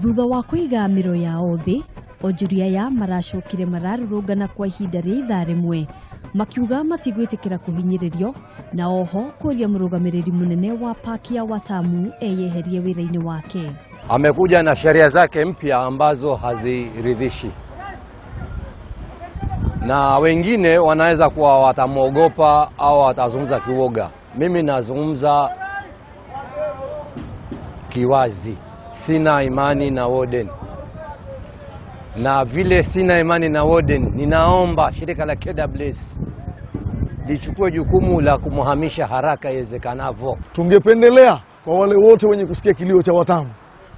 Thutha wa kũiga mĩro yao thĩ, onjoria aya maracokire mararũrũngana kwa ihinda rĩa ithaa rĩmwe makiuga matigwĩtĩkĩra kũhinyĩrĩrio na oho kũria mũrũgamĩrĩri mũnene wa paki ya Watamu eyeherie wĩra-inĩ wake. Amekuja na sheria zake mpya ambazo haziridhishi, na wengine wanaweza kuwa watamwogopa au watazungumza kiwoga. Mimi nazungumza kiwazi, sina imani na warden, na vile sina imani na warden, ninaomba shirika la KWS lichukue jukumu la kumhamisha haraka iwezekanavyo. Tungependelea kwa wale wote wenye kusikia kilio cha Watamu,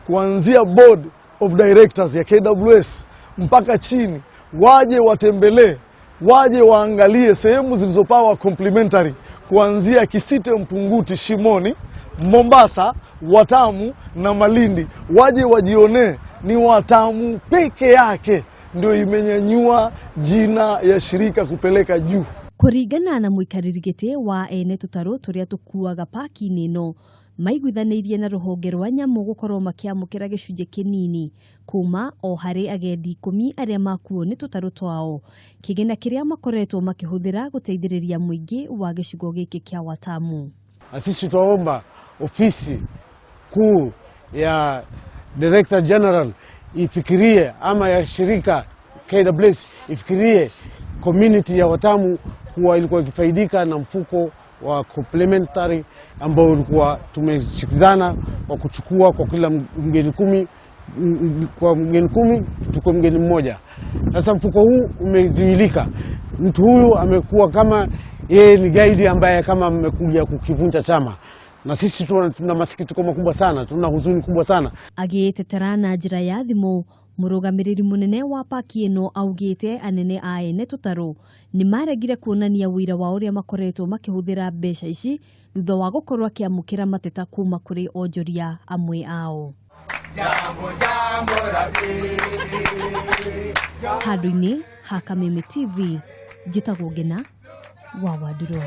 kuanzia board of directors ya KWS mpaka chini, waje watembelee, waje waangalie sehemu zilizopawa complimentary, kuanzia Kisite, Mpunguti, Shimoni, Mombasa, Watamu na Malindi, waje wajionee ni Watamu peke yake ndio imenyanyua jina ya shirika kupeleka juu. Kũringana na mũikarĩri gĩtĩ wa ene tũtarũ tũrĩa tũkuaga paki-inĩ ĩno, maiguithanĩirie na rũhonge rwa nyamũ gũkorwo makĩamũkĩra gĩcunjĩ kĩnini kuma o harĩ agendi 10 arĩa makuo nĩ tũtarũ twao, kĩgĩna kĩrĩa makoretwo makĩhũthĩra gũteithĩrĩria mũingĩ wa gĩcigo gĩkĩ kĩa Watamu. Na sisi twaomba ofisi kuu ya Director General ifikirie, ama ya shirika KWS ifikirie community ya Watamu kuwa ilikuwa ikifaidika na mfuko wa complimentary ambao ulikuwa tumeshikizana kwa kuchukua kwa kila mgeni 10, kwa mgeni 10 tuko mgeni mmoja. Sasa mfuko huu umezuilika. Mtu huyu amekuwa kama yeye ni gaidi ambaye kama amekuja kukivunja chama, na sisi tuna masikitiko makubwa sana, tuna huzuni kubwa sana. Agĩĩtetera na njĩra ya thimũ, mũrũgamĩrĩri mũnene wa paki ĩno augĩte anene a ene tũtarũ nĩ maregire kuonania ũira wa ũrĩa makoretwo makĩhũthĩra mbeca ici thutha wa gũkorwo akĩamũkĩra mateta kuma kũrĩ onjoria amwe ao. Handũ-inĩ ha Kameme TV, njĩtagwo Ngena wa Wanduro.